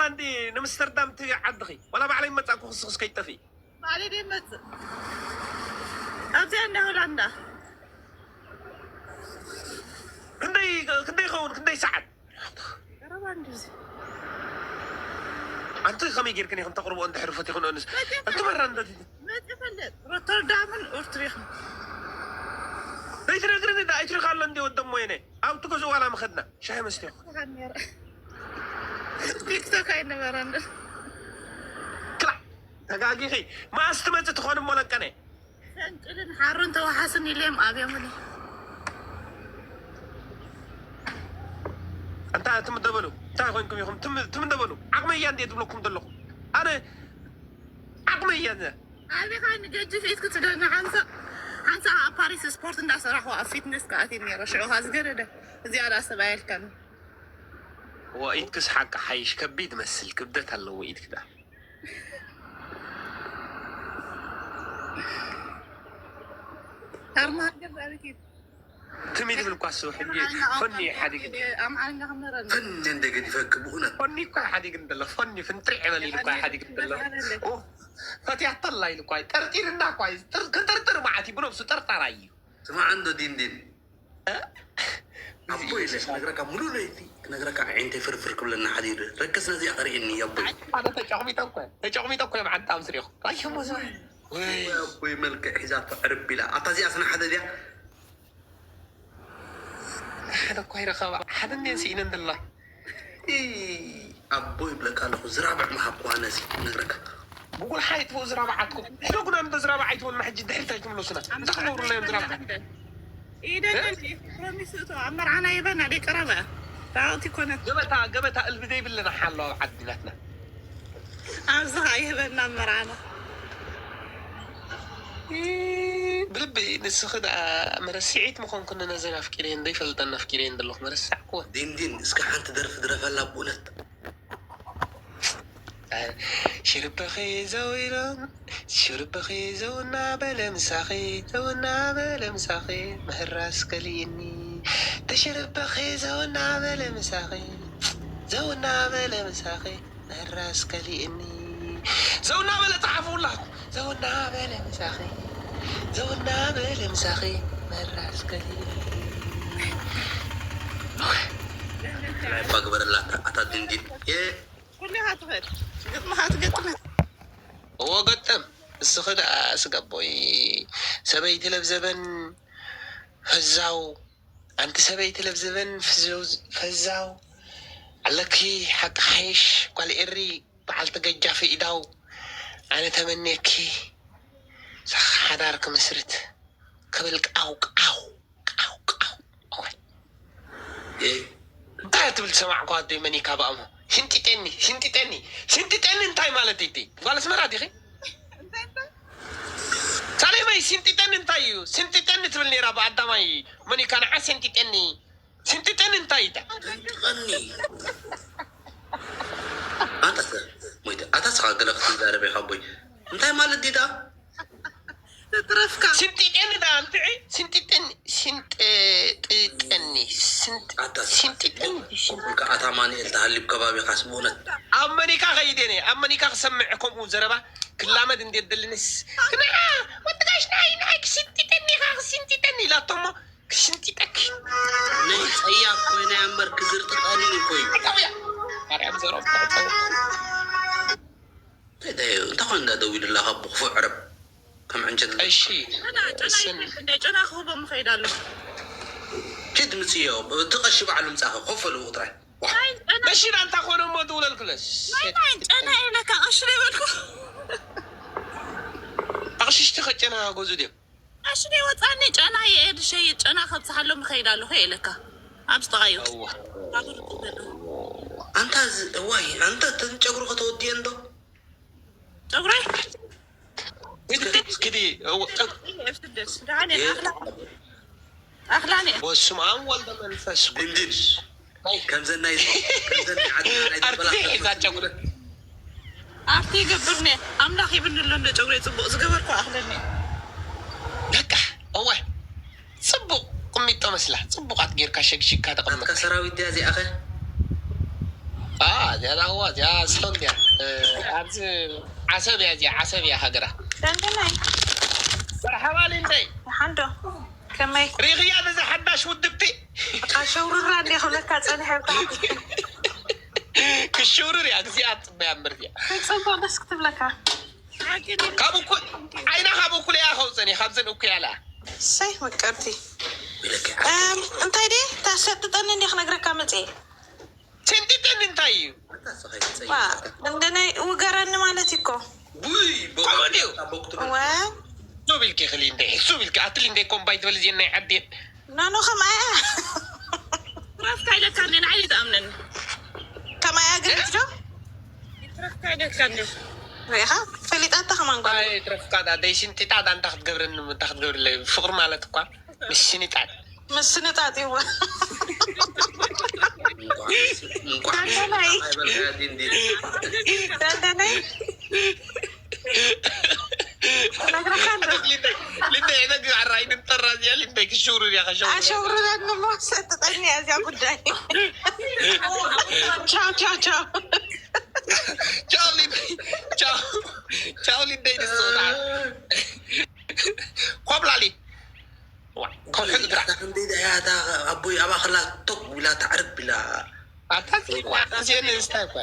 ኣንዲ ንምስተርዳም እቲ ዓድኺ ዋላ ባዕለይ መጻእኩ ክስኽስ ከይጠፊእ። ባዕለይ ደይ መጽእ ኣብዚኣ እንዳ ሆላንዳ ክንደይ ክንደይ ይኸውን ክንደይ ሰዓት? ቀረባ እንድዚ ኣንቲ ከመይ ጌርክን ኢኹም ተቕርቦ እንድሕር ፈቲኹን ኣንስ እቲ መራ እንደ መጽእ ፈልጥ ሮተርዳምን ኡርትሪኽን ዘይትነግርኒ ዳ ኣይትሪኻ ኣሎ እንዲ ወደሞ የነ ኣብቲ ገዝኡ ዋላ መኸድና ሻሂ መስቲኹ ቲክቶክ ኣይነበረን ክላ ተጋጊኺ ማስ ትመጽእ ትኾን እሞ ለቀነ ፈንቅልን ሓሩን ተዋሓስን ኢለዮም ኣብዮምኒ እንታይ ትምደበሉ እንታይ ኮይንኩም ኢኹም ትም- ትምደበሉ ዓቕመይ እያ እንዴ ትብለኩም ዘለኹ ኣነ ዓቕመይ እያ እዚኣ። ኣቢኻ ንገጅፍ ኢትክ ትደኒ ሓንሳ ሓንሳ ኣብ ፓሪስ ስፖርት እንዳሰራሕዋ ኣብ ፊትነስ ከኣት ነረ ሽዑኻ ዝገደደ እዚኣ ዳ ሰብ ኣየልካኒ ወኢትክስ ሓቂ ሓይሽ ከቢድ መስል ክብደት ኣለዎ ኢትክ ዳ ኣርማ ሃገር ዳዊት ትም ይብል እኳ ስብሕ ፈኒ ሓዲግ ኣምሓርኛ ክምረና ፈኒ እንደ ገዲፈክ ብእውነት ፈኒ እኳ ሓዲግ እንደሎ ፈኒ ፍንጥር ዕበል ኢሉ እኳ ሓዲግ እንደሎ ፈትያተላ ኢሉ እኳ ጠርጢርና እኳ ክጥርጥር መዓት እዩ ብነብሱ ጠርጣራ እዩ ስማዕ እንዶ ዲንዲን ኣቦ ኢለ ክነግረካ ሙሉ ለይቲ ክነግረካ ዓይንተይ ፍርፍር ክብለና ሓዲሩ ረክስ ነዚኣ ከርእየኒ ኣቦይ ተጨቕሚጠ እኮ ተጨቕሚጠ እኮ እዮም ዓንጣ ምስ ሪኹ ራይሞ ዝብል ኣቦይ መልክዕ ሒዛቶ ዕርብ ኢላ ኣታ እዚኣ ስነ ሓደ እዚኣ ሓደ እኮ ይረኸባ ሓደ እንዴን ስኢነን ደላ ኣቦ ይብለካ ኣለኹ ዝራብዕ መሃብኩዋ ነዚ ክነግረካ ብጉልሓ ይጥፍኡ ዝራብዓትኩም ሕደጉና እንዶ ዝራብዓ ኣይትበሉና ሕጂ ድሕሪት ኣይትምለሱና እንታይ ክገብሩና እዮም ዝራብዓ ኢደን ፕሮሚስ እቶ ኣብ መርዓና ይበና ደይ ቀረበ ራውቲ ኮነ ገበታ ገበታ እልቢ ዘይብለና ሓሎ ኣብ ዓዲ ናትና ኣብዚ ይህበና ኣብ መርዓና ብልቢ ንስኺ ደኣ መረስዒት ምኾንኩኒ ነዘን ኣፍቂረ እንዶ ይፈልጠን ኣፍቂረ እንደለኹ መረሳዕክወን ዲንዲን እስከ ሓንቲ ደርፊ ድረፈላ ብእውነት ሽርበኺ ዘው ኢሎም ሽርበኺ ዘው እናበለ ምሳኺ ዘው እናበለ ምሳኺ ምህራስ ከሊእኒ ተሽርበኺ ዘው እናበለ ምሳኺ ዘው እናበለ ምሳኺ ምህራስ ከሊእኒ ዘው እናበለ ጸሓፉ ሁላኹም ዘው እናበለ ምሳኺ ዘው እናበለ ምሳኺ ምህራስ ከሊእኒ እባ ግበረላታ ኣታ ድንዲን ኩልኻ ትኽእል ግጥምኻ ትገጥም እዎ ገጥም እስኺ ደኣ ስገቦይ ሰበይቲ ለብዘበን ፈዛው ኣንቲ ሰበይቲ ለብዘበን ፈዛው ኣለኪ ሓቂ ሓይሽ ጓል ኤሪ በዓልቲ ገጃፊ ኢዳው ኣነ ተመንየኪ ሳኺ ሓዳር ክምስርት ክብል ቃው ቃው ቃው ቃው እዋይ እንታይ ትብል ዝሰማዕኩዋ ኣዶይ መኒካ ብኣሞ ሽንጢጤኒ ሽንጢጤኒ ሽንጢጤኒ እንታይ ማለት እዩ ጓል ኣስመራ ዲኺ ሳሌመይ ሽንጢጤኒ እንታይ እዩ ሽንጢጤኒ ትብል ነይራ ብኣዳማይ መኒካ ንዓ ሽንጢጤኒ ሽንጢጤኒ እንታይ እዩ ጠንጥቀኒ ኣታ ሞይተ ኣታ ስኻ ገለ ክትዛረብ ኢኻ ኣቦይ እንታይ ማለት ዲዳ ትረፍካ ሽንጢጤኒ ዳ እንትዒ ሽንጢጤኒ ሽንጢጤኒ ሽንጢ- ኣታ ሽንጢጤኒ ከኣታ ማንኤል ተሃሊብ ከባቢኻስ ብእውነት ኣብ መኒካ ከይደ ነ ኣብ መኒካ ክሰምዕ ከምኡ ዘረባ ክላመድ እንዴት ደልንስ ክንዓ ወጥጋሽ ናይ ናይ ክሽንጢጠኒ ኢኻ ክሽንጢጠኒ ኢላቶሞ ክሽንጢጠኪ ናይ ፀያፍ ኮይና እምበር ክዝርጥጠኒ እኮ እዩ ኣጣውያ ማርያም ዘረባ እንታይ እንታይ ኮይኑ እንዳደዊሉላ ካብ ብክፉእ ዕረብ ከም ዕንጨት እሺ ጨና ክህቦ ምኸይድ ኣሎ ኪድ ምፅዮ እቲ ቀሺ ባዕሉ ምፃኸ ኮፈ ልውቕ ጥራይ እሺ ዳ እንታይ ኮነ እሞ ትውለልክለስ ናይ ጨና ኢለካ ቀሺ ዘይበልኩ ኣቕሽሽቲ ከጨና ገዙ ድዮም ቀሺ ዘይወፃኒ ጨና የኤድ ሸይጥ ጨና ከብፅሓሎ ምኸይድ ኣለኹ ኢለካ ኣብ ዝጠቓዩ ኣንታ እዋይ ኣንታ ተን ጨጉሩ ከተወድየ እንዶ ጨጉረይ ክዲ ኣኽላኒ በስመ ኣብ ወልደ መንፈስ ድንድን ከምዘን ናይ ከምዘን ናይ ዓድና ናይ ኣርቲ ዝበላዕ ሒዛ ጨጉሪ ኣርቲ ይገብርኒ ኣምላኽ ይብኒ ኣሎ እንደ ጨጉረይ ፅቡቕ ዝገበርኩ ኣኽለኒ በቃ እወ ፅቡቕ ቁሚጦ መስላ ፅቡቓት ጌርካ ሸግሽግካ ተቐምጥ ናትካ ሰራዊት ድያ እዚኣኸ እዚኣ ዳዋ እዚኣ ስቶን እያ። ኣብዚ ዓሰብ እያ፣ እዚኣ ዓሰብ እያ ሃገራ። ደንደናይ መርሓባ ሊንደይ። ሓንዶ ከመይ ሪኽያ ነዚ ሓዳሽ ውድብቲ። ኣሸውርራ እንዲ ክብለካ ጸኒሐ ብታሕቲ። ክሽውርር እያ፣ ግዜኣ ትጽበያ እምበር እዚኣ። ጽቡቅ ደስ ክትብለካ። ካብ እኩ ዓይና ካብ እኩል እያ ከውፅን እየ፣ ካብዘን እኩ ያላ። ሰይ መቀርቲ እም፣ እንታይ ደ ታሰጥጠኒ እንዲ ክነግረካ መፅእ። ስንጢጠኒ እንታይ እዩ? ዋ፣ እንደናይ ውገረኒ ማለት እዩ እኮ። ውይ ከምኡ ድዩ? ወ ሱብ ኢልኪ ክሊ እንደ ሱብ ኢልኪ ኣትሊ እንደ ኮምባይ ትበል እዚን ናይ ዓዴን። ናኖ ከምኣያ ራፍካ ኢለካ እኔ ንዓይ ይትኣምነኒ ከምኣያ ግን ዶ ይትረፍካ ኢለካ እኔ ሪኢኻ ፈሊጣታ ከማን ጓል ኣይ ትረፍካ ዳ ደይ ስንጢጣ ዳ እንታይ ክትገብረኒ እንታይ ክትገብርለይ ፍቅሪ ማለት እኳ ምስ ስንጣጥ ምስንጣጥ ይዋ እንቋዕ ደንደናይ ደንደናይ ነግረካ እንዶ ልንደ ልንደ ዕደግ ዓራይ ንጠራ እዚኣ ልንደ ክሽውሩ እያ ከሸውሩ ኣሸውርረኒ እሞ ሰጥጠኒ እያ እዚኣ ጉዳይ ቻው ቻው ቻው ቻው ሊንደ ቻው ቻው ሊንደ ንስውታ ኮብላሊ ዋ ኮልሕል ድራ እንዴት ያታ አቦይ አባክላ ቶክ ቢላ ታዕርብ ቢላ ኣታ ዜን ስታይ እኳ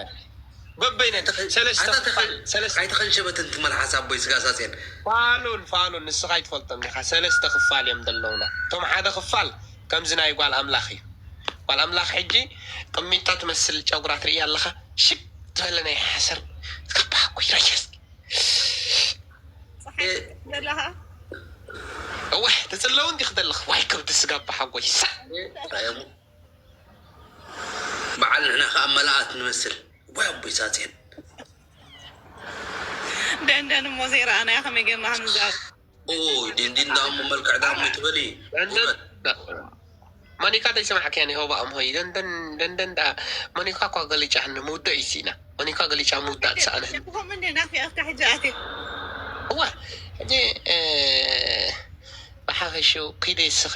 በበይነ ሰለስተ ክፋል ሰለስተ ኣይተኸንሸበትን ትመልሓስ አቦይ ስጋ ሳሴን ፋሉን ፋሉን ንስኻ ኣይትፈልጦም ኢኻ። ሰለስተ ክፋል እዮም ዘለውና። እቶም ሓደ ክፋል ከምዚ ናይ ጓል ኣምላኽ እዩ። ጓል ኣምላኽ ሕጂ ቅሚጦ ትመስል ጨጉራ ትርኢ ኣለኻ። ሽክ ዝበለ ናይ ሓሰር ዝከባሃኩ ይረየስ ዘለኻ እወ ትጽለው እንዲኽ ዘለኽ ዋይ ከብዲ ስጋ ኣባሓጎይ ሳ በዓል ንሕና ከዓ መላኣት ንመስል። ወይ ኣቦይ ሳጼን ደንደን እሞ ዘይረኣናዮ ከመይ ጌርና ክንዛረብ ኦይ ድንዲ እንዳሞ መልክዕ ዳሞ ትበሊ ውበት። መኒካ ዘይሰማዕክያ ኒ ሆባ እምሆይ ደንደን ደንደን ዳ መኒካ እኳ ገሊጫ ንምውዳእ ይስኢና። መኒካ ገሊጫ ምውዳእ ትሰኣነ። ከምኡ እንዴ ናፊቐካ ሕጂ ኣትየ እዋ ሕጂ ብሓፈሽኡ ኪደ ስኺ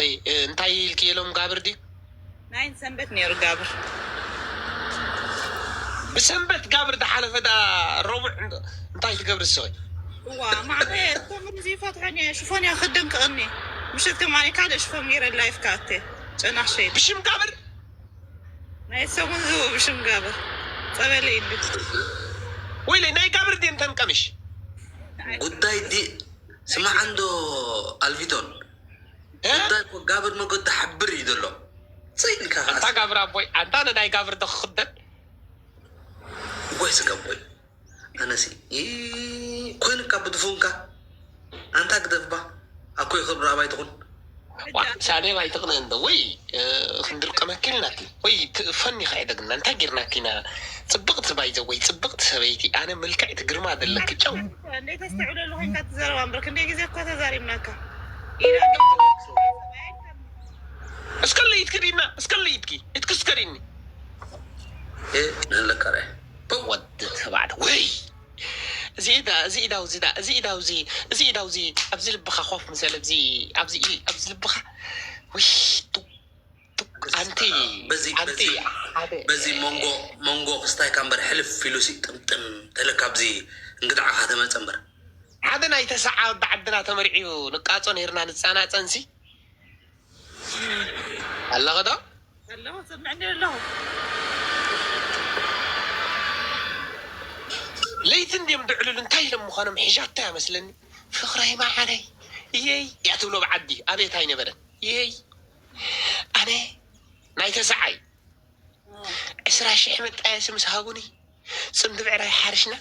እንታይ ኢልኪ የሎም ጋብር ድዩ? ናይ ሰንበት ነይሩ ጋብር ብሰንበት ጋብር ዝሓለፈ ዳ ረቡዕ እንታይ ትገብሪ ስኺ? እዋ ማዕረ እቶም እዚ ፈትሖን እየ ሽፎን እያ ክደን ክቕኒ ምሸት ከማኒ ካልእ ሽፎን ገይረ ላይፍ ካኣተ ጨናሽ ሸይጥ ብሽም ጋብር ናይ ሰሙን ዝቡ ብሽም ጋብር ጸበለ ኢሉ ወይለ ናይ ጋብር ድየን ተን ቀሚሽ ጉዳይ ዲ ስማዕ እንዶ ኣልቪቶን ጉዳይ እኮ ጋብር መገዲ ሓብር እዩ ዘሎ። ጽይንካ ኣንታ ጋብር ኣቦይ ኣንታ ንናይ ጋብር ዶ ክኽደን ወይ ስገቦይ ኣነሲ ኮይንካ ብድፉንካ ኣንታ ግደፍባ ኣኮይ ክብሪ ኣባይ ትኹን ዋ፣ ሳሌም ኣይትቕንእ እንዶ ወይ ክንድርቀመኪ ኢልናኪ ወይ ፈኒ ከዕደግና እንታይ ጌርናኪ ኢና? ጽብቕቲ ባይዘ ወይ ጽብቕቲ ሰበይቲ ኣነ ምልክዕቲ ግርማ ዘለኪ ጨው እንዴት ተስተውዕለሉ ኮይንካ ትዘረባ እምበር ክንደይ ግዜ እኮ ተዛሪብናካ ኢላ እስከ ለይትኪ ዲና እስከ ለይትኪ እትክስከሪኒ ንህለካ ርአ ወዲ ተባዕተ ወይ እዚ ኢዳ እዚ ኢዳው እዚ ዳ እዚ ኢዳው እዚ እዚ ኢዳው እዚ ኣብዚ ልብኻ ኮፍ ምሰለ እዚ ኣብዚ ኣብዚ ልብኻ ውይ ቱ- ቱ- ኣንቲ በዚ ኣንቲ በዚ ሓደ በዚ መንጎ መንጎ ክስታይ ካምበር ሕልፍ ኢሉ ሲ ጥምጥም ተለካ ኣብዚ እንግዳዕኻ ተመፀ እምበር ሓደ ናይ ተሰዓ ወዲ ዓድና ተመርዒዩ ንቃጾ ነይርና ንፃናፀንሲ ኣለኸ ዶ ኣለኹ ሰምዕኒ ኣለኹ ለይቲ እንድዮም ድዕልሉ እንታይ ኢሎም ምዃኖም ሒሻቶ እያ መስለኒ ፍቕረይ ማዓረይ እየይ እያ ትብሎ ብዓዲ ኣቤት ኣይነበረን እየይ ኣነ ናይ ተሰዓይ ዕስራ ሽሕ መጣየሲ ምስ ሃቡኒ ፅምዲ ብዕራይ ሓርሽና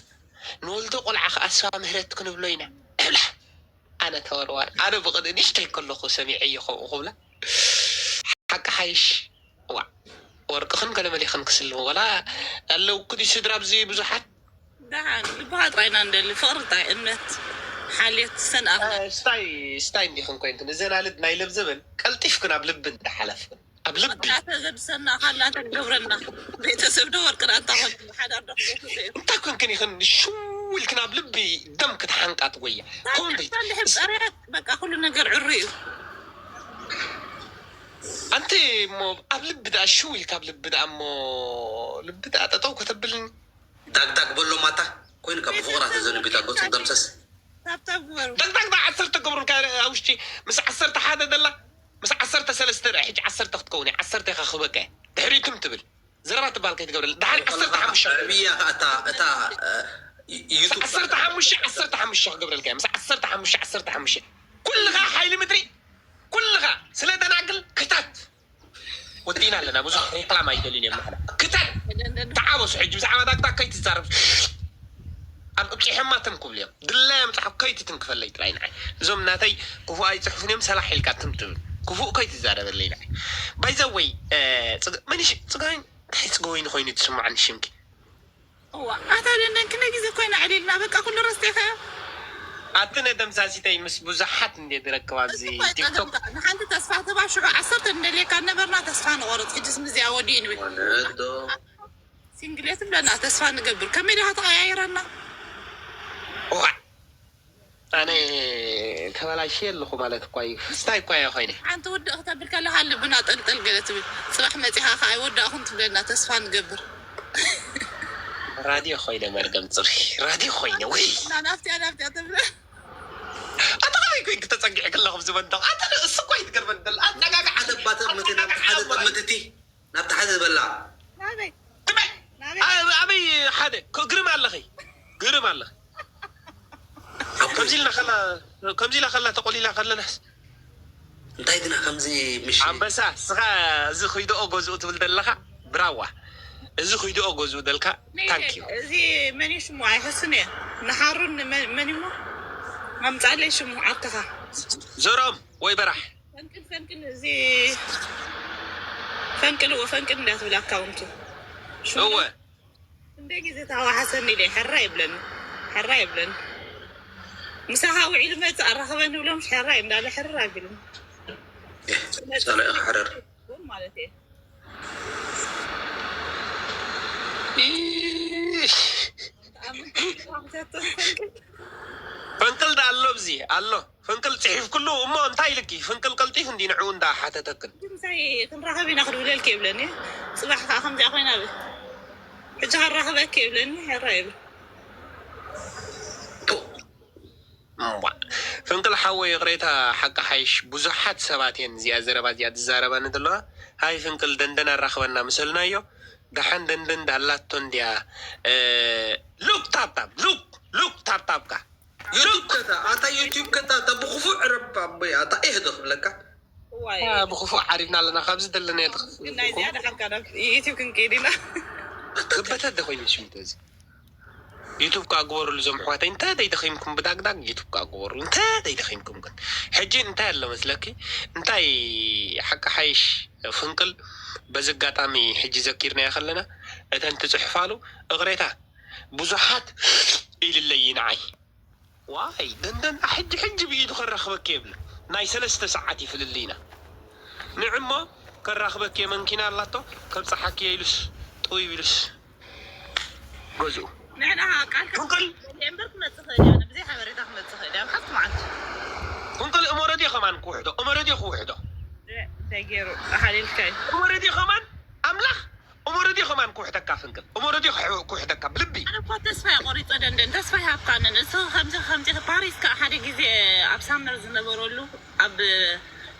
ንወልዶ ቆልዓ ከዓ ስዋ ምህረት ክንብሎ ኢና እብላ ኣነ ተወርዋር ኣነ ብቕድ ንሽተይ ከለኹ ሰሚዐዮ ከምኡ ክብላ ሓቂ ሓይሽ ዋ ወርቅኽን ገለመሌኽን ክስልሙ ወላ ኣለውኩ ድዩ ስድራ ኣብዚ ብዙሓት ደሓን ልብኻ ጥራይና እንደሊ ፍቕሪ ጥራይ እምነት ሓልዮት ሰንኣኽና ስታይ ስታይ እንዲኽን ኮይንክን እዘን ኣልድ ናይ ለብዘበን ቀልጢፍክን ኣብ ልቢ እንዳሓለፍክን ኣብ ልቢ ናተ ዘብሰና ካላ እንተ ገብረና ቤተሰብ ዶ ወርቅና እንታ ኾን ሓዳር ዶ ክትወስድ እዩ እንታይ ኮንክን ኢኽን ሽው ኢልክን ኣብ ልቢ ደም ክትሓንቃ ትጎያ ኮንደይ ታልሕ ጸርያት በቃ ኩሉ ነገር ዕሩ እዩ ኣንቲ እሞ ኣብ ልቢ ደኣ ሽው ኢልካ ኣብ ልቢ ደኣ እሞ ልቢ ጠጠው ከተብልኒ። ዳግዳግ በሎ ማታ ኮይንካ ብፍቕራ ተዘንቢታ ገጹ ደምሰስ። ታብታብ ግበሩ። ዳግዳግ ዳ ዓሰርተ ገብሩልካ ኣብ ውሽጢ ምስ ዓሰርተ ሓደ ደላ ምስ ዓሰርተ ሰለስተ ርአ ሕጂ ዓሰርተ ክትከውን እያ። ዓሰርተ ኢኻ ክበቀ ድሕሪትም ትብል ዘረባ ትበሃል ከይትገብረል ደሓን ዓሰርተ ሓሙሽተ ዕብያ እታ እታ ዩቱብ ዓሰርተ ሓሙሽተ ዓሰርተ ሓሙሽተ ክገብረልካ እየ። ምስ ዓሰርተ ሓሙሽተ ዓሰርተ ሓሙሽተ ኩልኻ ሓይሊ ምድሪ ኩልኻ ስለ ደናግል ክታት ወዲና ኣለና። ብዙሕ ሬክላም ኣይደልን እዮም። ንሕና ክታት ተዓበሱ። ሕጂ ብዛዕባ ዳግዳግ ከይትዛረብ ኣብ እብቂሐማ ትም ክብሉ እዮም። ድላያ መፅሓፍ ከይትትንክፈለይ ጥራይ ንዓይ። እዞም ናተይ ክፉእ ኣይፅሕፉን እዮም። ሰላሕ ኢልካ ትም ትብል ክፉእ ከይትዛረበለይ ንዓይ። ባይዘወይ መኒሽ ፅጋኝ እንታይ ፅገወይኒ ኮይኑ ትስማዕኒ ሽምኪ እዋ ኣታ ደንደን ክንደይ ግዜ ኮይና ዕሊልና በቃ ኩሉ ረስቴኸዮ። ኣቲ ነደምሳሲተይ ምስ ብዙሓት እንዴ ዝረክብ ኣብዚ ቲክቶክ ንሓንቲ ተስፋ ተባሽዑ ዓሰርተ እንደልየካ ነበርና ተስፋ ንቆርፅ ሕጅስ ምዚኣ ወዲኡ ንብል ወለዶ ሲንግሌት ብለና ተስፋ ንገብር ከመይ ዲኻ ተቀያይረና እዋ ኣነ ተበላሽየ ኣለኹ ማለት እኳ እዩ። ስታይ እኳ እየ ኮይነ ሓንቲ ውድእ ክተብል ከለካ ልብና ጠልጠል ገለ ትብል ጽባሕ መጺኻ ከ ኣይወዳእኹን ትብለና ተስፋ ንገብር ራድዮ ኮይነ መርገም ፅርፊ ራድዮ ኮይነ ወይ እና ናብቲያ ናብቲያ ትብል ኣታ ከመይ ኮይንክ ተፀጊዕክ ኣለኹም ዝበንተቕ ኣታ እሱ እኳ ይትገርመን ደል ኣጠጋግዓ ሓደ ባተር መተ ናብ ሓደ ጠምትቲ ናብቲ ሓደ ዝበላ ናበይ ትበይ ናበይ ኣበይ ሓደ ግርም ኣለኸ ግርም ኣለኸ ከምዚ ኢልና ከላ ከምዚ ኢላ ከላ ተቆሊላ ከለናስ እንታይ ግና ከምዚ ምሽ ኣንበሳ ስኻ እዚ ኹይድኦ ገዝኡ ትብል ዘለኻ ብራዋ እዚ ኹይድኦ ገዝኡ ደልካ ታንኪዩ እዚ መን እዩ ሽሙ ኣይሕስን እየ ንሓሩን መን- መን እሞ ኣምፃለይ ሽሙ ዓርክኻ ዘርኦም ወይ በራሕ ፈንቅል ፈንቅል እዚ ፈንቅልዎ ፈንቅል እንዳትብል ኣካውንቱ ሽሙ እወ እንደ ግዜ ተዋሓሰኒ ኢለ ሕራ ይብለኒ ሕራ ይብለኒ ምሳኻ ውዒሉ መፅእ ኣራኽበኒ ብሎም ሕራ እንዳለ ሕራ ይብለኒ ጸላኢ ክሕረር ማለት እየ ኢሽ። ፈንቅል ዳ ኣሎ ብዚ ኣሎ ፈንቅል ፅሒፍኩሉ እሞ እንታይ ኢልኪ ፈንቅል ቀልጢፍ እንዲ ንዕኡ እንዳ ሓተተክን ምሳይ ክንራኸብ ኢና ክድውለልክ ይብለኒ ፅባሕ ከዓ ከምዚኣ ኮይና ብ ሕጂ ከራኸበክ ይብለኒ ሕራ ይብል እዋ። ፈንቅል ሓወይ ይቕሬታ ሓቂ ሓይሽ ብዙሓት ሰባት እየን እዚኣ ዘረባ እዚኣ ዝዛረባኒ ዘለዋ ሃይ ፍንቅል ደንደን ኣራኽበና ምሰልናዮ ደሓን ደንደን ዳላቶ እንዲያ ሉክ ታብታብ ሉክ ሉክ ታብታብካ ዩቱብ ከታ ኣታ ዩቱብ ከታ ኣታ ብክፉዕ ረባ ኣቦይ ኣታ ኢህ ዶ ክብለካ ዋይ ብክፉእ ዓሪፍና ኣለና ካብዚ ዘለናዮ ግን ናይ እዚኣ ደሓርካ ናብ ዩቲብ ክንከይድ ኢና ገበተ ደ ኮይኑ ሽምቶ እዚ ዩቱብ ከዓ ግበሩሉ እዞም ኣሕዋተይ እንተ ደይደኺምኩም ብዳግዳግ ዩቱብ ከዓ ግበሩሉ እንተ ደይደኺምኩም ግን ሕጂ እንታይ ኣሎ መስለኪ እንታይ ሓቂ ሓይሽ ፍንቅል በዚ ኣጋጣሚ ሕጂ ዘኪርናዮ ከለና እተን ትፅሕፋሉ እቕሬታ ብዙሓት ኢልለይ ንዓይ ዋይ ደንደን ሕጂ ሕጂ ብኢዱ ከራኽበኪ የብለ ናይ ሰለስተ ሰዓት ይፍልልይና ንዕሞ ከራኽበኪ መንኪና ኣላቶ ከብፀሓኪ ኢሉስ ጥው ይብልስ ገዝኡ ንሕና ቃልካ ፍንቅል እምበር ክመፅእ ክእል እያ ብዘይ ሓበሬታ ክመፅእ ክእል እያ ኣብ ሓንቲ መዓልቲ ፍንቅል እሞ ረድዮ ከማን ክውሕዶ እሞ ረድዮ ክውሕዶ እንታይ ገይሩ ሓሊልካ እዩ እሞ ረድዮ ከማን ኣምላኽ እሞ ረድዮ ከማን ክውሕደካ ፍንቅል እሞ ረድዮ ክውሕደካ ብልቢ ኣነ እኳ ተስፋ የቆሪፀ ደንደን ተስፋ ይሃብካንን እሱ ከምዚ ከምዚ ፓሪስ ከዓ ሓደ ግዜ ኣብ ሳመር ዝነበረሉ ኣብ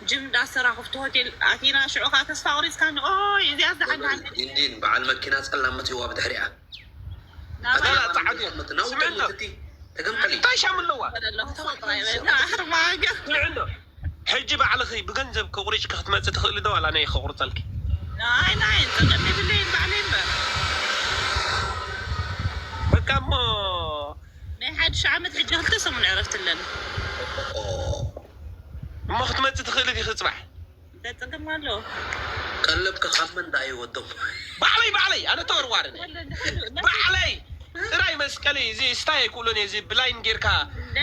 ጅም እንዳሰራኹፍቲ ሆቴል ኣቲና ሽዑ ከዓ ተስፋ ቆሪፅካኒ ኦይ እዚኣ ዝሓንዳሓን ኢንዲን በዓል መኪና ጸላም መጽዋ ብድሕሪኣ ጸዓት እዩ። ናውቲ ስምዕና። እቲ ተገምጠሊ እንታይ ሻም ኣለዋ ኣለኹ ተፈጥሮ ይበልና ኣርማገ ስምዕና። ሕጂ ባዕልኺ ብገንዘብ ክቑሪጭ ክትመፂ ትኽእሊ ዶ ዋላ ናይ ከቑርፀልኪ ናይ ናይ ፀገም የብለይን ባዕለይ እምበር በቃ እሞ ናይ ሓድሽ ዓመት ሕጂ ክልተ ሰሙን ዕረፍቲ ኣለኒ እሞ ክትመፂ ትኽእሊ ዲኺ ፅባሕ እንታይ ፀገም ኣሎ ቀለብካ ካብ መን ደኣ ይወዶም ባዕለይ ባዕለይ ኣነ ተወርዋሪ ነኝ። ባዕለይ ጥራይ መስቀሊ እዚ ስታይ ኣይክእሎን እየ እዚ ብላይን ጌርካ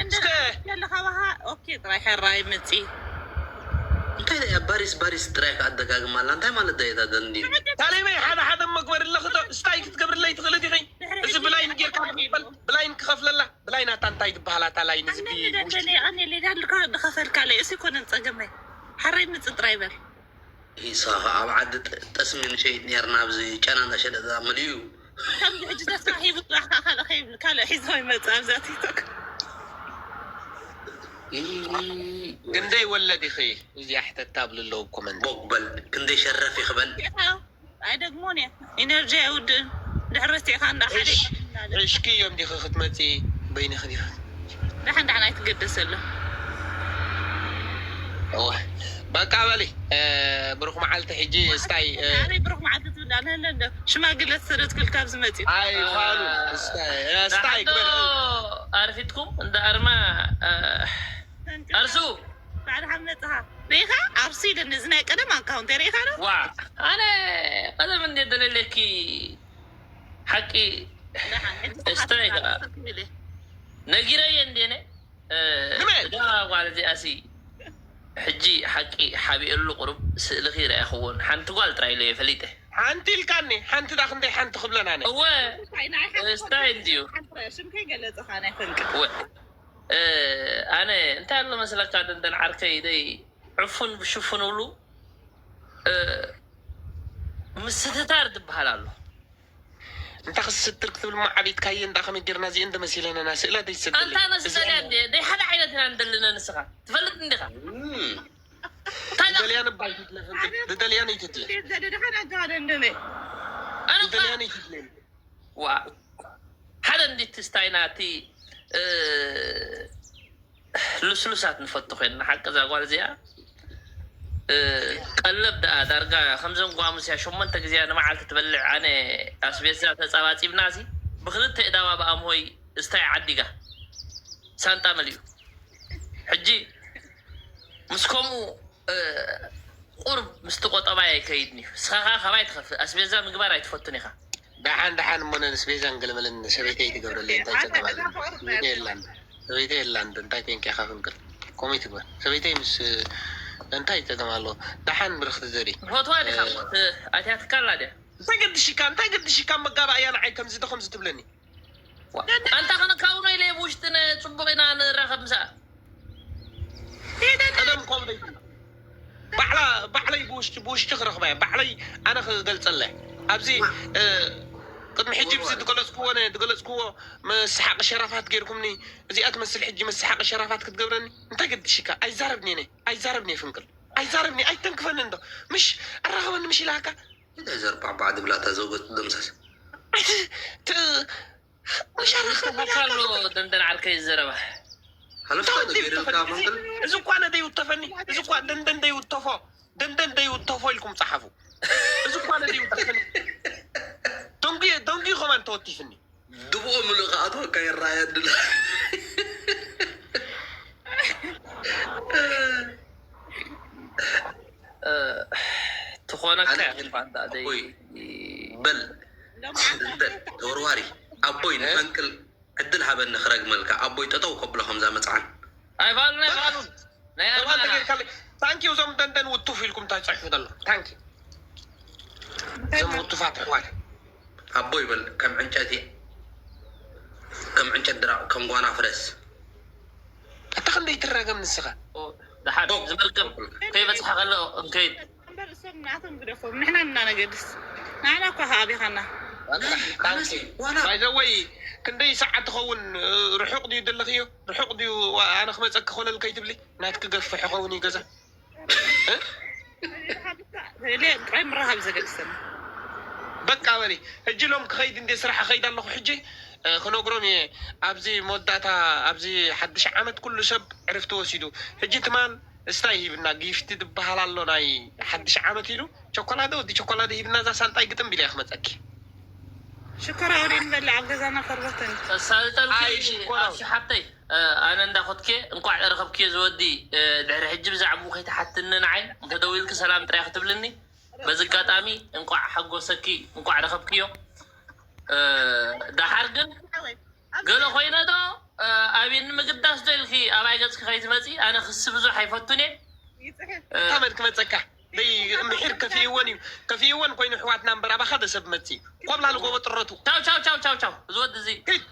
እስከ ለካ ባኻ ኦኬ ጥራይ ሕራይ ምፂ እንታይ ደኣ ባሪስ ባሪስ ጥራይ ከኣደጋግማ ኣላ እንታይ ማለት ደኣ እታ ደንዲ ታለይመይ ሓደ ሓደ መግበር ኣለኺ ዶ ስታይ ክትገብርለይ ትኽእሊ ዲኺ እዚ ብላይን ጌርካ ክኽፈል ብላይን ክኸፍለላ ብላይን ኣታ እንታይ ትበሃል ኣታ ላይን እዚ ኣነ ደንደን የቐኔለይ ዳልካ ድኸፈልካ ለይ እሱ ይኮነን ፀገመይ ሕራይ ምፂ ጥራይ በል ኢሳ ኣብ ዓዲ ጠ-፣ ጠስሚ ንሸይጥ ነርና፣ ኣብዚ ጨና እንዳሸጠ ዝኣመል እዩ። ከምዚ ሕጂ ተስፋ ሂቡ ጥራሕ ካልእ ከይብል ካልእ ሒዞ ይመጽእ ኣብዛ ቲክቶክ። ክንደይ ወለድ ኢኺ? እዚኣ ሕተት ኣብሉ ኣለዉ ኮመንት። ቦቅ በል፣ ክንደይ ሸረፍ ይኽበል። ኣይደግሞን እየ። ኢነርጂ ኣይውድእን። ድሕሪ ረሲዕካ እንዳ ሓደ ዕሽ- ዕሽኪ እዮም ዲኺ ክትመፂ? በይንኺ ዲኺ? ደሓን ደሓን ኣይትገደሰሉ። እወ። በቃ በሊ። እ፣ ብሩኽ መዓልቲ። ሕጂ ስታይ፣ እ፣ ኣበይ ብሩኽ መዓልቲ ትብል ኣለ እንደ ሽማግለ ተሰደትኩል ካብ ዝመፅኡ። ኣይ ፋሉ። ስታይ፣ እ፣ ስታይ ዳሕዶ ግበር። ኣርፊትኩም እንደ ኣርማ እ፣ ኣርሱ ባዕልኻ መፅኻ ሪኢኻ ኣርሱ ኢለኒ። እዚ ናይ ቀደም ኣካውንት ሪኢኻ ዶ? ዋ ኣነ ቀደም እንዴ ደለለኪ ሓቂ ደሓን፣ ሕጂ እስታይ ሰዓት ከኣ። ትብል እየ። ነጊረየ እንዴነ እ፣ ንመን? እዛ ጓል እዚኣሲ ሕጂ ሓቂ ሓቢኤሉ ቁሩብ ስእልኺ ርኣኹዎን ሓንቲ ጓል ጥራይ ኢለ እየ ፈሊጠ። ሓንቲ ኢልካኒ፣ ሓንቲ ዳ ክንደይ ሓንቲ ክብለና ነ? እወ እንታይ ናይ ሓንቲ ስታይ እንድዩ። ሓንቲ ሽምከይ ገለፅኻ ናይ ፈንቅ። እወ እ፣ ኣነ እንታይ ኣሎ መስለካ ደንደን ዓርከይ ደይ ዕፉን ብሽፉን እብሉ እ፣ ምስትታር ዝበሃል ኣሎ። እንታ ክስትር ክትብል ሞ ዓቢጥካየ እንዳ ከመይ ጌርና እዚኤን ደመሲለና ና ስእላ ደይሰደለይ። ኣንታ ነስደልያ እንዴ ደይ ሓደ ዓይነት ኢና እንደልና ንስኻ ትፈልጥ እንዲኻ። እም፣ እንታይ ኢኻ? ደልያ ንባይ ትትለ ፍንቅል። ደልያ ነይትትለ። ዘደደኻን ኣጋደ እንደነ ኣነ እኮ ደልያ ነይትትለ። ዋ ሓደ እንዲት ስታይ ናቲ እ፣ ልስሉሳት ንፈቱ ኮይንና ሓቂ እዛ ጓል እዚኣ እ፣ ቀለብ ደኣ ዳርጋ ከምዘን ጓሙስያ ሸሞንተ ግዜያ ንመዓልቲ ትበልዕ ኣነ ኣስቤዛ ተፃባፂብና ሲ ብክልተ እዳዋ ብኣምሆይ እስታይ ዓዲጋ ሳንጣ መሊኡ ሕጂ ምስ ከምኡ እ፣ ቁርብ ምስቲ ቆጠባይ ኣይከይድን እዩ። እስኻ ከዓ ካባይ ትኸፍእ ኣስቤዛ ምግባር ኣይትፈቱን ኢኻ። ደሓን ደሓን እሞ ነንስ ቤዛን ገለመለን ሰበይተይ ትገብረለይ እንታይ ጸገም ኣሎ? ሰበይተይ የላን። ሰበይተይ የላን እንታይ ኮንኪ ኢኻ ፍንቅል? ኮሜት ግበር። ሰበይተይ ምስ እንታይ ጸገም ኣሎ? ደሓን ብርኽቲ ዘሪ። ፈትዋ ዲኻ ሞት ኣትያትካ ኣላ ድያ? እንታይ ገድሽካ እንታይ ገድሽካ መጋባእያ ንዓይ ከምዚ ዶ ከምዚ ትብለኒ? ኣንታ ከነካውኖ ኢለ ብውሽጢ ነ- ጽቡቕ ኢና ንራኸብ ምሳኣ። ቀደም ኮም ባዕላ ባዕለይ ብውሽጢ ብውሽጢ ክረኽባ እየ ባዕለይ ኣነ ክገልጸላ እየ። ኣብዚ እ፣ ቅድሚ ሕጂ ብዚ ዝገለጽክዎ ነ- ዝገለጽክዎ መስሓቂ ሸራፋት ጌርኩምኒ። እዚኣ ትመስል ሕጂ መስሓቂ ሸራፋት ክትገብረኒ እንታይ ገድሽካ? ኣይዛረብኒ እየ ኣይዛረብኒ እየ ፍንቅል ኣይዛረብኒ ኣይተንክፈኒ እንዶ ምሽ ኣራኸበኒ ምሽ ኢላካ እንታይ ዘርባዕባዕ ዝብላታ ዘውገት ደምሳስ። ኣይቲ ት- ምሽ ኣራኸበኒ ኢላካ ተፈካሎ ደንደን ዓርከይ ዘረባ ሓለፍታ ገይርልካ መንቅል እዚ እኳ ነደይ ውተፈኒ እዚ እኳ ደንደን ደይ ውተፎ ደንደን ደይ ውተፎ ኢልኩም ጸሓፉ። እዚ እኳ ነደይ ውተፈኒ ደንጉ ደንጉ ከማን ተወቲፍኒ። ድብኦ ምሉእ ከኣትወካ ይረኣየኒ ኣሎ። ትኾነካ ኣነ እያ ግን ባንዳ ደይ ኣቦይ በል ደንደን ተወርዋሪ ኣቦይ ንፈንቅል ዕድል ሃበኒ ክረግመልካ ኣቦይ ጠጠው ከብሎ ከምዛ መፅዓን ኣይባሉን ኣይባሉን ናይ እዋን ኣርባና ተገይርካለ ታንኪ እዞም ደንደን ውቱፍ ኢልኩም እንታይ ጽሕፉ ዘሎ ታንኪ እዞም ውቱፋት ኣሕዋት ኣቦይ በል ከም ዕንጨቲ ከም ዕንጨት ድራቕ ከም ጓና ፍረስ እታ ክንደይ ትረገም ንስኻ ድሓር ዝመልከም ከይበፅሐ ከሎ እንከይድ እምበር እሶም ናቶም ግደፎም ንሕና እናነገድስ ንዓና እኳ ከኣቢኻና። ታንኪ ባይዘወይ ክንደይ ሰዓት ትኸውን ርሑቕ ድዩ ዘለኽዮ ርሑቕ ድዩ ኣነ ክመፀኪ ኮለል ከይትብሊ ናትኪ ገፍሕ ይኸውን እዩ ገዛ ጥራይ ምራኻብ ዘገድሰና በቃ በሊ ሕጂ ሎም ክኸይድ እንደ ስራሕ ኸይድ ኣለኹ ሕጂ እ፣ ክነግሮም እየ ኣብዚ መወዳእታ ኣብዚ ሓድሽ ዓመት ኩሉ ሰብ ዕርፍቲ ወሲዱ ሕጂ ትማል እስታይ ሂብና ጊፍቲ ዝበሃል ኣሎ ናይ ሓድሽ ዓመት ኢሉ ቸኮላደ ወዲ ቸኮላደ ሂብና እዛ ሳንጣይ ግጥም ቢለ እየ ክመፀኪ ሽኮር ኣውሪ ንበልዕ ኣብ ገዛና ከርበተን ሳልጠልኪ ኣይ፣ ሽኮር። ኣሽ ሓብተይ እ፣ ኣነ እንዳኸትኬ እንኳዕ ረኸብክዮ ዝወዲ እ፣ ድሕሪ ሕጂ ብዛዕባኡ ከይትሓትኒ ንዓይ እንተደዊልኪ ሰላም ጥራይ ክትብልኒ በዚ ኣጋጣሚ እንኳዕ ሓጎሰኪ እንኳዕ ረኸብክዮ እ፣ ደሓር ግን ገለ ኮይነ ዶ እ፣ ኣብኒ ምግዳስ ዶ ኢልኪ ኣባይ ገፅኪ ከይትመፂ ኣነ ክሲ ብዙሕ ኣይፈቱን እየ እ፣ ታመድ ክመፀካ ደይ ምሒር ከፊእወን እዩ ከፊእወን ኮይኑ ኣሕዋትና እምበር ኣባኻ ደ ሰብ መፂ ቆብላሉ ጎቦ ጥረቱ ቻው ቻው ቻው ቻው ቻው እዚ ወዲ እዚ ሂድ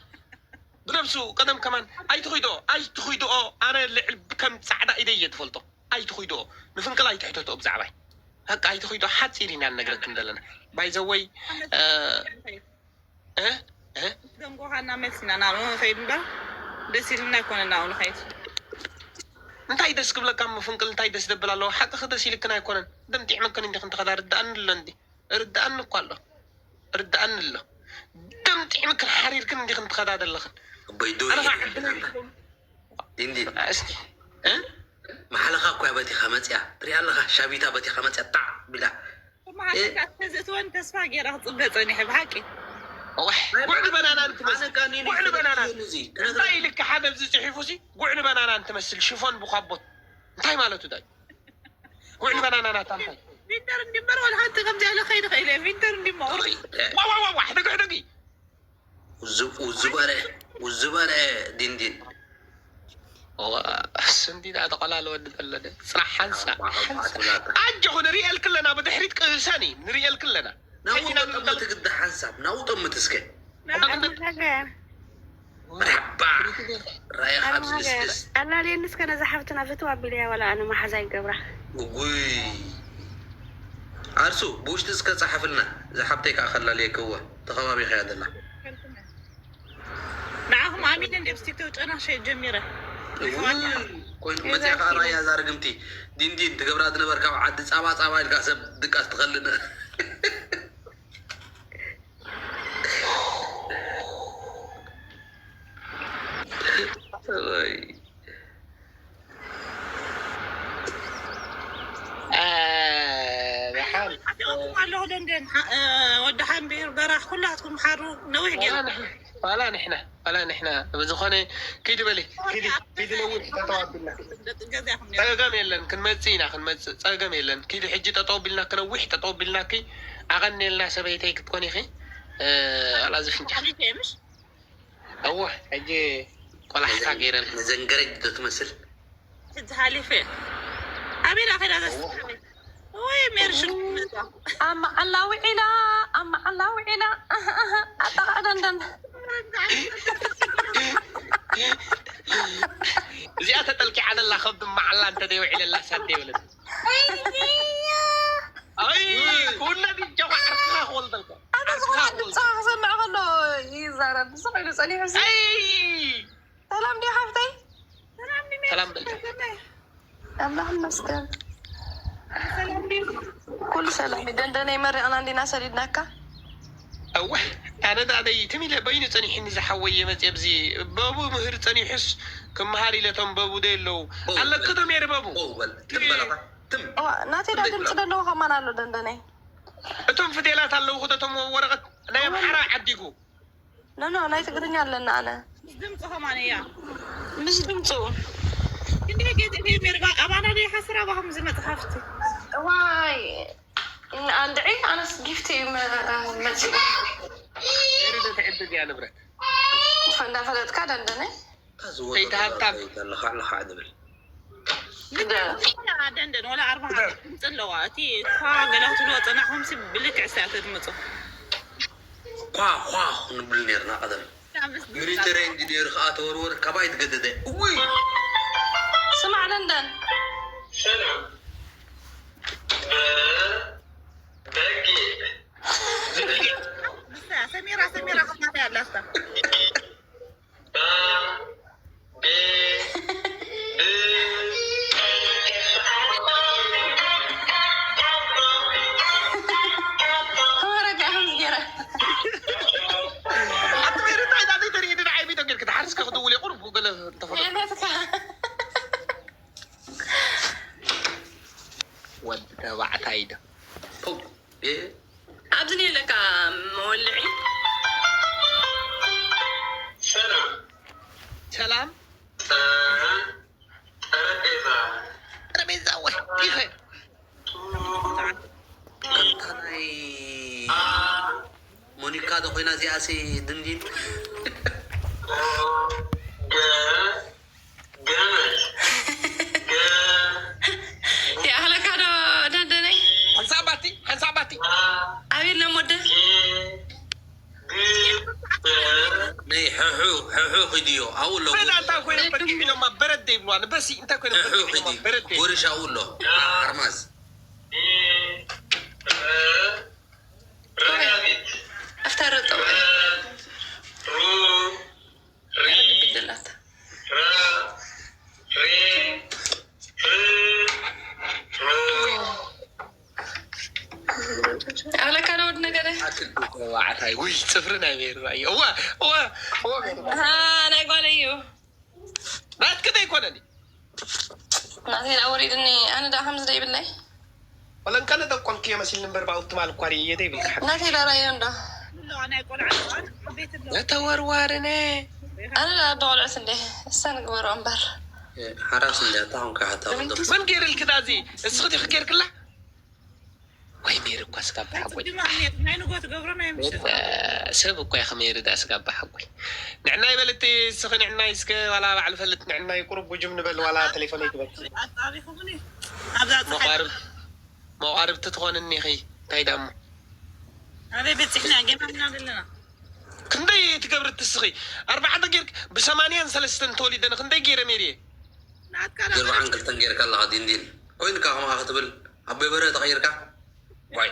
ብነብሱ ቀደም ከማን ኣይትኹይድኦ ኣይትኹይድኦ ኣነ ልዕል ከም ፃዕዳ ኢደ እየ ትፈልጦ ኣይትኹይድኦ ንፍንቅል ኣይትሕተትኦ ብዛዕባይ በቃ ኣይትኺዶ ሓፂር ኢና ንነግረክን ዘለና። ባይዘወይ እ እ ደንጎኻና መልስ ኢና ናብኡ ንኸይድ እምበር ደስ ኢልና ኣይኮነን ናብኡ ንኸይድ። እንታይ ደስ ክብለካ ምፍንቅል እንታይ ደስ ደብል ኣለዎ? ሓቅኺ ደስ ኢልክን ኣይኮነን ደምጢዕመክን እንዲኽን ተኸዳ ርዳእኒ ኣሎ እንዲ ርዳእኒ እኳ ኣሎ ርዳእኒ ኣሎ። ደምጢዕምክን ሓሪርክን እንዲኽን ትኸዳ ዘለኽን ኣቦይ ዶ ኣነ ኸዓ ዕድለይ ኢንዲ እስኪ እ ማሕለኻ እኮ እያ በቲኻ መፅያ ትሪኣ ኣለኻ። ሻቢታ በቲኻ መፅያ ጣዕ ቢላ መሓሸካ ተዘእትወን ተስፋ ገይረ ክፅበ ፀኒሐ ብሓቂ ዋሕ ጉዕ ንበናና እንትመስል ኣነ ቃኒኒ ጉዕ ንበናና እዚ እንታይ ኢልካ ሓደ ኣብዚ ፅሒፉ ሲ ጉዕ ንበናና እንትመስል ሽፎን ብኳቦት እንታይ ማለቱ ዳይ ጉዕ ንበናና ናታ እንታይ ቪንተር እንዲምበር ወላ ሓንቲ ከምዚ ያለ ከይድ ኸኢለ ቪንተር እንዲሞ ዋዋዋዋ ሕደግ ሕደግ ውዝበረ ውዝበረ ዲንዲን ስንዲና ተቆላለ ወዲ ተለደ ፅራሕ ሓንሳ ሓንሳ ኣጆኹ ንሪኤልክ ኣለና ብድሕሪት ቅሰኒ ንሪኤልክ ኣለና ናብኡ ጠምት ግዲ ሓንሳብ ናብኡ ጠምት እስከ መርሓባ ራእኻ ብልስልስ ኣላልየኒ እስከ ነዛ ሓፍትና ፍትው ኣቢለያ ዋላ ኣነ መሓዛ ይገብራ እጉይ ዓርሱ ብውሽጢ እስከ ፃሓፍልና እዛ ሓብተይ ከዓ ከላልየክወ ተኸባቢኸያ ዘላ ንዓኹም ኣሚነ እንደ ብስቲክተው ጨና ሸ ጀሚረ እውይ፣ ኮይኑ መፅያ ከዓ ራእያ እዛ ርግምቲ ዲንዲን ትገብራ ዝነበር ካብ ዓዲ ፃባ ፃባ ኢልካ ሰብ ድቃስ ትኸልን ደሓን ኣለኹ ደንደን ወዲ ሓንቢር በራሕ ኩላትኩም ሓሩ ነዊሕ ገይሩ ዋላ ንሕና ዋላ ንሕና ብዝኾነ ኪዲ በሊ ኪዲ ኪዲ ነዊሕ ጠጠው ኣቢልና ጸገም የለን ክንመጽእ ኢና ክንመጽእ ጸገም የለን ኪዲ ሕጂ ጠጠው ቢልና ክነዊሕ ጠጠው ቢልናኪ ኣቐንየልና ሰበይተይ ክትኮኒ ኢኺ ኣላ ዝፍንጫ ሓሊፈ ምሽ እወ ሕጂ ቆላሕታ ገይረን መዘንገረጅ ዶ ትመስል ሕጂ ሓሊፈ ኣበይ ዳ ከዳ ዘስሓበ ወይ ሜርሽን ኣብ መዓላ ውዒላ ኣብ መዓላ ውዒላ ኣጣቓ ደንደን እዚኣ ተጠልቂዓ ደላ ከብዲ መዓላ እንተ ደይውዒለላ ሳት ደይብለት ኣይ ኩለ ዲጀኻ ዓርክኻ ክወልደልካ ኣነ ዝኾነ ድምፅኻ ክሰምዕ ከሎ ይዛረብ ስቕ ኢሉ ፀኒሑ ሲ ሰላም ድዩ ሓፍተይ ሰላም በል ኣምላኽ ይመስገን ኩሉ ሰላም እዩ ደንደነይ መሪቕና እንዲና ሰዲድናካ እወ ኣነ ዳደይ ትም ኢለ በይኑ ፀኒሕኒ ዝሓወየ መፅየ ብዚ በቡ ምህር ፀኒሑስ ክመሃር ኢለቶም በቡ ደ ኣለዉ ኣለክቶም የርበቡ በል ትም በለኻ ትም እዋ ናተይ ዳ ድምፂ ደለዎ ከማን ኣሎ ደንደነይ እቶም ፍቴላት ኣለዉ ክደቶም ወረቐት ናይ ኣምሓራ ዓዲጉ ኖኖ ናይ ትግርኛ ኣለና ኣነ ምስ ድምፂ ከማን እያ ምስ ድምፁ ክንደይ ገዜ ደይ ሜርጋ ኣባና ደይ ሓስራ ባኹም ዝመፅእ ሃፍቲ ዋይ ኣንድዒ ኣነስ ጊፍቲ እዩ መ- መፂኡ ኤሪ ዶ ትዕድግ እያ ንብረት እንዳፈለጥካ ደንደነ ከይተሃብታብ ለኻዕ ለኻዕ ዝብል ግደ ደንደን ወላ ኣርባዓ ድምፂ ኣለዋ እቲ ኳ ገለ ክትብልዎ ፀናሕኩም ሲ ብልክዕ ሳ ተድምፁ ኳ ኳ ንብል ነርና ቀደም ሚሊተሪ ኢንጂነር ከዓ ተወርወር ካባይ ትገደደ እውይ ስማዕ ደንደን ሰሚራ ሰሚራ ከማታ ያላስታ ተወረደ ኣሁን ገይረ ኣቲ ቤሩት እንታይ ዳተይ ተርኢ ድን ዓይቢ ተገርክ ተሓርስከ ክድውል የቁር ገለ እንተፈለ የለትካ ወዲ ተባዕታይ ዶ ኣብዚ ነለካ መወልዒ ሰላም ጠረጴዛ ወይ ይኸ ከምታ ናይ ሞኒካ ዶ ኮይና እዚኣሲ ድንዲን ይኣኽለካ ዶ ደንደነይ ሓንሳብ ባቲ ሓንሳብ ባቲ ኣቤት ነሞደ ናይ ሕሑ ሕሑ ኪድዮ ኣብኡ ኣሎ በዳ እንታይ ኮይኖም በጊዕ ኢሎማ በረድ ዘይብልዋ ንበሲ እንታይ ኮይኖም ሕሑ በጊዕ ኢሎማ ኪዲ በረድ ዘይብልዋ ጎርሽ ኣብኡ ኣሎ ኣርማዝ ተርጠው ሩ ሪ ርግብ ይደላት። ራ ሪ ር ሩ ኣለካ ነው ወድ ነገረ። ኣክል ዋዕታይ ውይ ጽፍሪ ናይ ሜሪ ራእየ። እዋ እዋ እዋ ሜሪ። ኣሃ፣ ናይ ጓል እዩ። ናትኪ ዘይኮነኒ። ናተይ ደኣ ወሪድኒ። ኣነ ደኣ ከምዚ ደይብለይ። ወለንቀነ ጠቆምክዮ መሲልኒ እምበር ብኣው ትማል እኳ ርእየ ዘይብልካ ሓቂ። ናተይ ደኣ ራእዮ እንዶ። ናይ ቆልዓ ቤት ኣሎ። ነተወርዋርነ። ኣነ ደኣ ኣደ ቆልዑት እንደ። እሳ ንግበሮ እምበር። ሓራስ እንደ ኣታ ኾንካ ሓታ ወንዶ። መን ገይርልኪ ዳዚ? እስኺ ዲኺ ገይርክላ? ወይ ሜሪ እኳ ስጋብ ናይ ሓጎይ። ጽድማ እኔ ናይ ንጎ ትገብሮ ናይ ምሽት። ሰብ እኳ ኢኺ ሜሪ ዳ ስጋብ ሓጎይ። ንዕናይ በልቲ እስኺ ንዕናይ እስከ ዋላ ባዕሉ ፈልጥ ንዕናይ ቁሩብ ጉጅም ንበል ዋላ ቴሌፎን ይግበል። ኣጣቢኹምኒ ኣብዛ ጸሓይ። መቋርብ-፣ መቋርብቲ ትኾንኒ ኢኺ እንታይ ዳሞ። ኣበይ በጺሕና ጌና ምና ዘለና። ክንደይ ትገብሪ ትስኺ? ኣርባዕተ ጌርክ ብሰማንያን ሰለስተን ተወሊደን ክንደይ ጌረ ሜሪየ? ናትካ ዳ ጀርባዓን ክልተን ጌርካ ኣለኻ ዲንዲን። ኮይንካ ከማኻ ክትብል ኣቦይ በርሀ ተቐይርካ? ዋይ።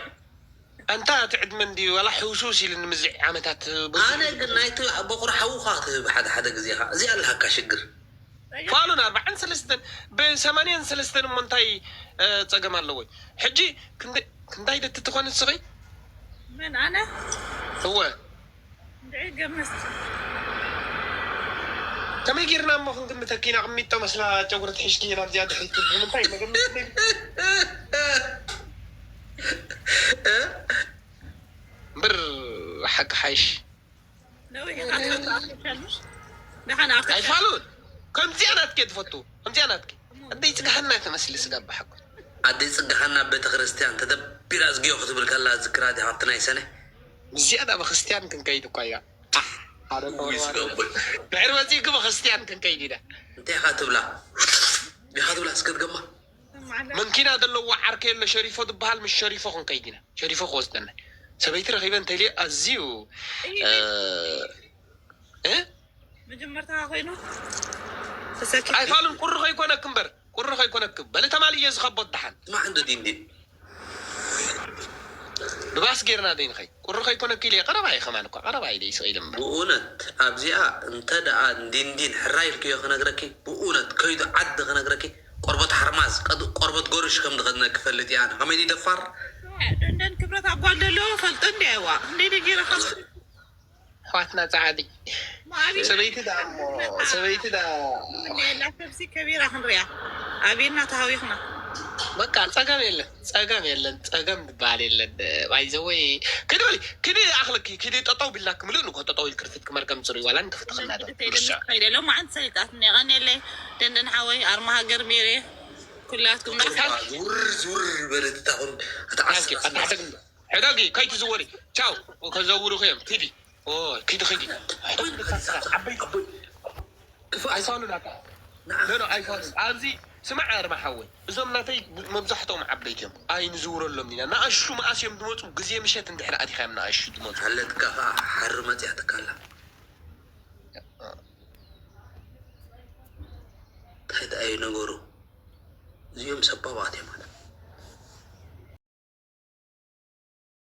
ኣንታ እቲ ዕድመ እንድዩ ዋላ ሕውስውስ ኢሉ ንምዚ ዓመታት ብዙሕ ኣነ ግን ናይቲ በቑር ሓውኻ ትህብ ሓደ ሓደ ግዜኻ። እዚኣ ኣለሃካ ሽግር። ፋሉን ኣርባዓን ሰለስተን ብሰማንያን ሰለስተን እሞ እንታይ፣ እ፣ ጸገም ኣለዎ? ሕጂ ክንደ-፣ ክንዳይ ደቲ ትኾን ንስኺ? መን ኣነ? እወ። እንድዒ ገምት። ከመይ ጌርና እሞ ክንግምተኪ ኢና? ቅሚጦ መስላ ጨጉሪ ትሕሽኪ ናብዚኣ ድሕሪት ትብል። ንምንታይ መገመት ትብል? እምበር ሓቂ ሓይሽ። ነዊሕ ኢኻ ትፈልጥ ኣፍሪካ ኣልሽ? ደሓን ኣፍሪካ። ኣይፋሉን። ከምዚኣ ናትኪ ትፈቱ። ከምዚኣ ናትኪ። ኣደይ ጽግሃና ትመስሊ ስጋ ብሓቁ። ኣደይ ጽግሃና ቤተ ክርስቲያን ተደቢራ እዝግዮ ክትብል ከላ ዝክራ ዲኻ ኣብቲ ናይ ሰነ? ምስዚኣ ናብ ክርስቲያን ክንከይድ እኳ ኢና። ኣረ ውይ፣ ዝገብር። ድሕሪ መጺእኪ ብክርስቲያን ክንከይድ ኢና። እንታይ ኢኻ ትብላ? ኢኻ ትብላ እስከ ድገማ። መንኪና ዘለዎ ዓርከ የለ ሸሪፎ ዝበሃል፣ ምስ ሸሪፎ ክንከይድ ኢና። ሸሪፎ ክወስደና። ሰበይቲ ረኺበ እንተልየ ኣዝዩ፣ እዩ። እ? እ? መጀመርታ ኮይኑ ተሰኪ ኣይፋሉን ቁሪ ከይኮነክ እምበር፣ ቁሪ ከይኮነክ። በለ ተማልየ ዝኸቦት ደሓን። ስማዕ እንዶ ዲንዲን። ብባስ ጌርና ደይንኸይ። ቁሪ ከይኮነክ ኢለ ቀረባ እየ ከማን እኳ፣ ቀረባ ኢለ ይስቕ ኢለ እምበር። ብእውነት ኣብዚኣ እንተ ደኣ ዲንዲን ሕራይ ኢልክዮ ክነግረኪ፣ ብእውነት ከይዱ ዓዲ ክነግረኪ፣ ቆርበት ሓርማዝ፣ ቀድ-፣ ቆርበት ጎርሽ ከም ዝኸድነ ክፈልጥ እየ ኣነ። ከመይ ድዩ ደፋር? ደንደን ክብረት ኣብ ጓል ዘለዎ ፈልጦ እንዲ ኣይዋ። እንደ ገይረ ካብ ኣሕዋትና ጻዕዲ። ማዕቢ ሰበይቲ ደኣ እሞ፣ ሰበይቲ ደኣ የላ ሰብሲ ከቢራ ክንሪኣ። ኣብና ተሃዊኽና። በቃ ጸገም የለን፣ ጸገም የለን፣ ጸገም ዝበሃል የለን። ባይዘወይ፣ ክዲ በሊ፣ ክዲ ኣኽለኪ፣ ክዲ ጠጠው ቢላክ ምሉእ ንግሆ ጠጠው ኢልክ ርትት ክመርገም ጽሩይ ዋላ ንክፍትኽና ዶ። ከይደ ሎማዓንቲ ሰሊጣትኒ፣ የቐንየለይ። ደንደን ሓወይ፣ ኣርማ ሃገር ሜሬ፣ ኩላትኩም። ዝውር፣ ዝውር በለት እታ ቁሩብ፣ እታ ዓስር፣ ዓስር። ሕደጊ፣ ከይትዝወሪ። ቻው፣ ከዘውሩኺ እዮም። ኪዲ። ኦ፣ ኪዲ፣ ኪዲ። ዓበይቲ ክፉእ ኣይፋሉን ኣታ። ንዓ። ኖ፣ ኖ፣ ኣይፋሉን። ኣብዚ ስማዕ ኣርማ ሓወይ። እዞም ናተይ መብዛሕትኦም ዓበይቲ እዮም። ኣይንዝውረሎም ኢና። ንኣሹ መኣስ እዮም ዝመጹ? ግዜ ምሸት እንድሕር ኣቲኻ እዮም ንኣሹ ዝመጹ። ኣለትካ ኸዓ ሓሪ መጽያትካ ኣላ። እንታይ ደኣ እዩ ነገሩ? እዚኦም ሰባባት እዮም።